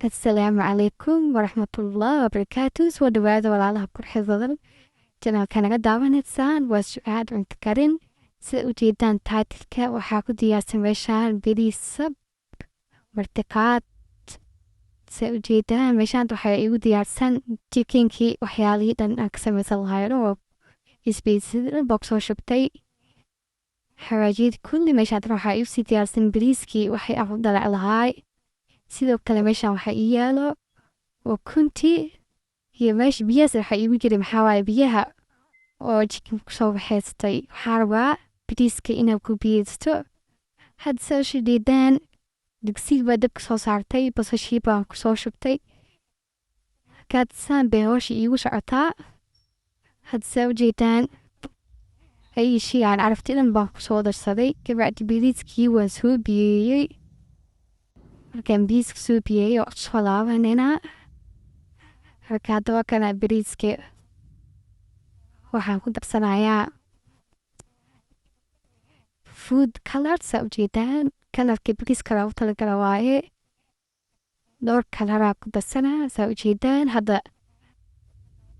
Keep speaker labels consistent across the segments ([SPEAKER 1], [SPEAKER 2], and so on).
[SPEAKER 1] Asalaamu calaykum waraxmatullahi wabarakaatu. Soo dhawaada, walaalaha quruxda badan. Channelka naga daawanaysaan waa Sucaad Cunto Karin. Sida ujeedaan titleka, waxaa ku diyaarsan meeshaan bariis sab martiqaad. Sida ujeedaan, meeshaan waxaa igu diyaarsan chickenkii, waxyaalihii dhan aan ka samaysan lahayn oo isbeysadii dhan baa kusoo shubtay, xawaajiyadii kulli. Meeshaan waxaa igu sii diyaarsan bariiskii waxay aan ku dalac lahaay. Sidoo kale meeshaan waxaa ii yaalo ukuntii iyo meesha biyahaas waxaa iigu jiray. Maxaa waaye biyaha oo chicken kusoo waxaystay? Waxaa rabaa bariiska inaan ku biyeysto. Hadda saa u jeedaan, digsiga baa dabka soo saartay, basashii baan kusoo shubtay. Saan bay hawsha iigu socotaa. Hadda saa ujeedaan, ay shay aan carafti dhan baan kusoo darsaday. Kabacdi bariiskii waan soo biyeeyey. Markaan bariiska soo biyeeyey, waa kusoo laabaneynaa. Marka hadda waa kana bariiska, waxaan ku darsanayaa food color. Saa ujeedaan, colorka bariiska loogu talagala waaye. Dhowr coloraa ku darsanaa. Saa ujeedaan, hadda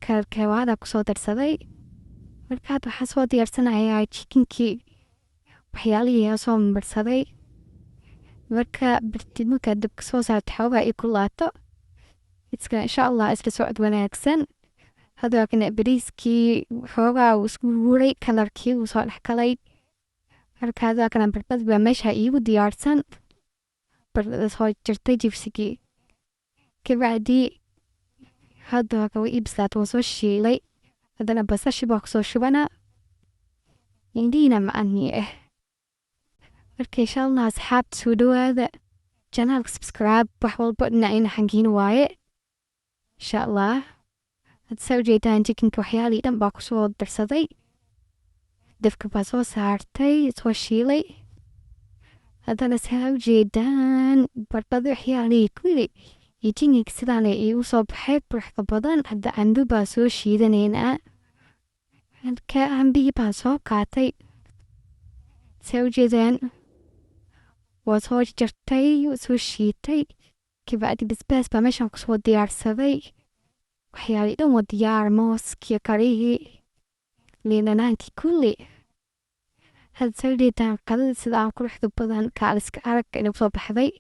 [SPEAKER 1] colorka waada kusoo darsaday. Marka hadda waxaan soo diyaarsanayaa chickenkii, waxyaalihii aan soo marsaday. Marka birtid, markaa dabka soo saarto, xoogaa ay kulaato iska, insha Allah isla socod wanaagsan. Hadda waa kana bariiskii, xoogaa uu isku guuray, colorkii uu soo dhex galay. Marka hadda waa kana baradhada baa meesha iigu diyaarsan, baradhada soo jartay jibsigii. Kabacdi hadda waa kawa ii bislaatay, waan soo shiilay. Haddana basashi baa kusoo shubanaa, indhihiina macanii ah. Marka insha Allah, asxaabta, soo dhawaada channelka, subscribe, wax walba dhinacina xangiin waaye, insha Allah. Hadda saa ujeedaan, chickenka waxyaalihii dhan baa kusoo darsaday, dabka baa soo saartay, soo shiilay. Haddana saa ujeedaan, baradhada, waxyaalihii kulli iyo chickenka sidaan iigu soo baxay quruxda badan. Hadda cambo baa soo shiidanaynaa. Halka cambihii baan soo qaatay, saa ujeedaan, waa soo jartay, soo shiitay. Kabacdi basbaas baa meeshaan kusoo diyaarsaday. Waxyaalihii dhan waa diyaar, mooskii, qarihii, liin dhanaankii, kulli. Hadda saa ujeedaan, qadada sidaan quruxda badan kaaliska arag inuu soo baxday,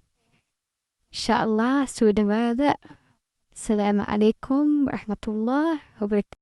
[SPEAKER 1] insha Allah. Soo dhawaada. Asalaamu calaykum waraxmatullah wabarakatu.